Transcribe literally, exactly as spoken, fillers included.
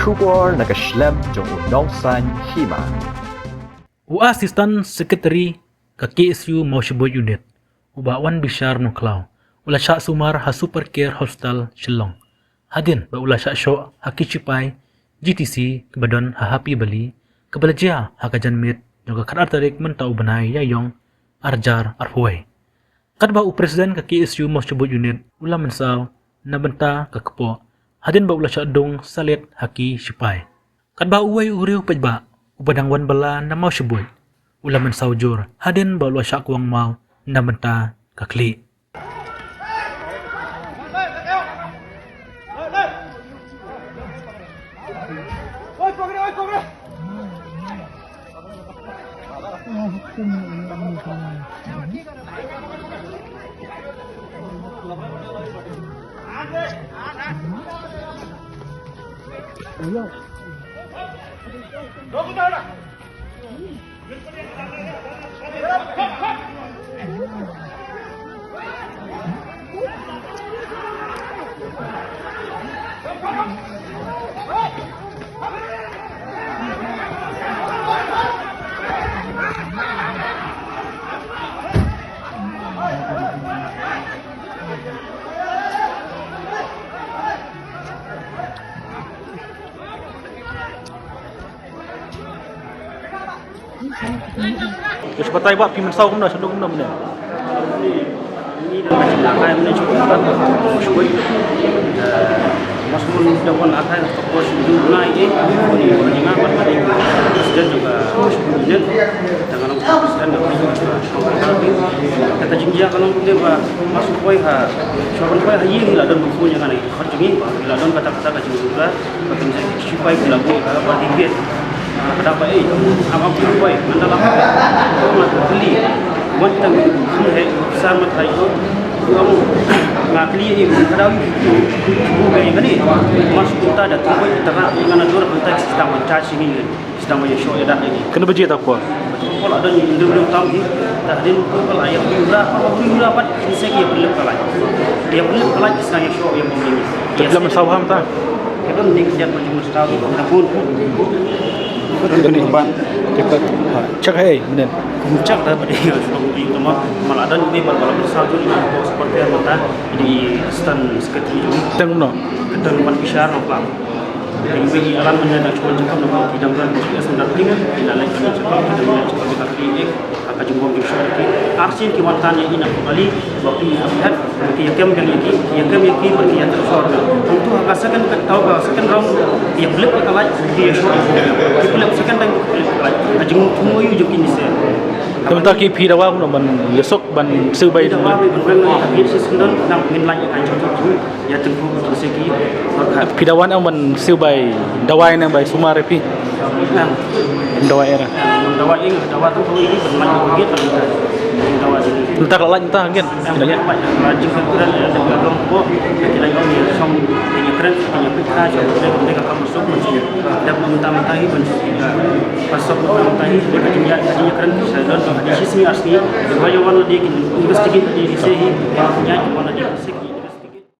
Khubor na ka shlem jong u nongsan hima. U Assistant Secretary ka K S U Mawshynrut Unit, u Bah Wanbishar Nongkhlaw, u la shah sumar ha Super Care Hospital Shillong, hadien ba u la shah shoh ha ki shipai G T C kaba don ha Happy Valley, kaba la jia ha ka janmiet jong ka khatar tarik mynta u bnai Ïaïong arhajar arphew wei. Katba u President ka K S U Mawshynrut Unit u la mynsaw na bynta ka kpoh, hadien ba u la shah dung salet ha ki shipai. Katba uwei u riew paidbah uba dang wan bylla na Mawshynrut u la mynsaw jur hadien ba u la shah kwah maw na bynta ka khlieh. Ka batai ba phi mynsaw kumno, sha dong kumno mynne? Ini dah macam langkai mynne, cukup berat. Cukup. Mas mun dah wan akai, toko sini dulu naik, eh. Ini orang jengah, buat tadi. Sudah juga cukup. Dah kalau sudah dah. Kata jingjia kalau dia bah masuk koi ha, cuba koi ha, ini lah dan buku jangan lagi. Khat jong ngi ba la don kata kata ka jingruh ba kin sa shipai ki la buh ka ba dikit. Ka da ba ei am am shipai man da la ko ma ka kli. Wan tang kham he sa ma thai ko. Ko am nga kli ei ka da wi ko ko ga ka ni. Mas ko ta da ko ta ra nga na dor ko ta ki sta ma cha shi ni. Sdang ba ïa shoh ïa dak ïa ki. Kane ba jied ta por. Ko la don ïa ïndum ïndum tam ki. Ta hadien ko la ïa pynra, ko pynra pat ki sek ïa pynlep ka lait. Ïa pynlep ka lait ki sdang ïa shoh ïa pynlep. Te pynlep mynsaw ham ta. Ka don ning ïa pynlep mynsaw na pun. Kane ban. Check hei menen. Check ta ba dei ïa shoh ïa tama. Ma la don ïa ba la mynsaw jur ïa ko sport ïa mata. Di stand sekretari. Teng no. Teng ban bishar no plang. Dei wei i alam mynne na chuan chakam na ki dang ran ki es ndar klingan ki la lai ki chakam ki dang lai chakam ki kaki ek. Ka jingong ki shor ki arsin ki wan tan ïa i na kali ba ki ïa phet ki ïa kem kem ïa ki ïa kem ïa ki ba ki ïa ter shor. Hangtu ha ka second ka tau ka second round ki ïa flip ka light ki ïa shor ki flip second time ki flip ka light. Ka jingong yu ju ki ni se. Te mynta ki phi dawa kumno ban ïa sok ban siew bai. Dawa bai ban weng na ki si sendon nang min light ka jong tu. Ïa tengku tu se ki. Phi dawa nang ban siew bai dawa nang bai sumar phi. Nang. Dawa era. Dawa ing dawa tu tu ini ban man ko git dawa sini. Mynta ka lait mynta ngin. Nang lait. Lait jing kan kren ïa tengku ko. Ki lait ong ïa song ïa kren ïa pit ka jong ïa ka kam suk ban sini. Dap mynta mynta hi ban sini. Pas suk mynta mynta hi ïa ka jing ïa ka jing kren sa don ka di sini asni. Dawa ïa wan di investigate di se hi. Ïa wan di se.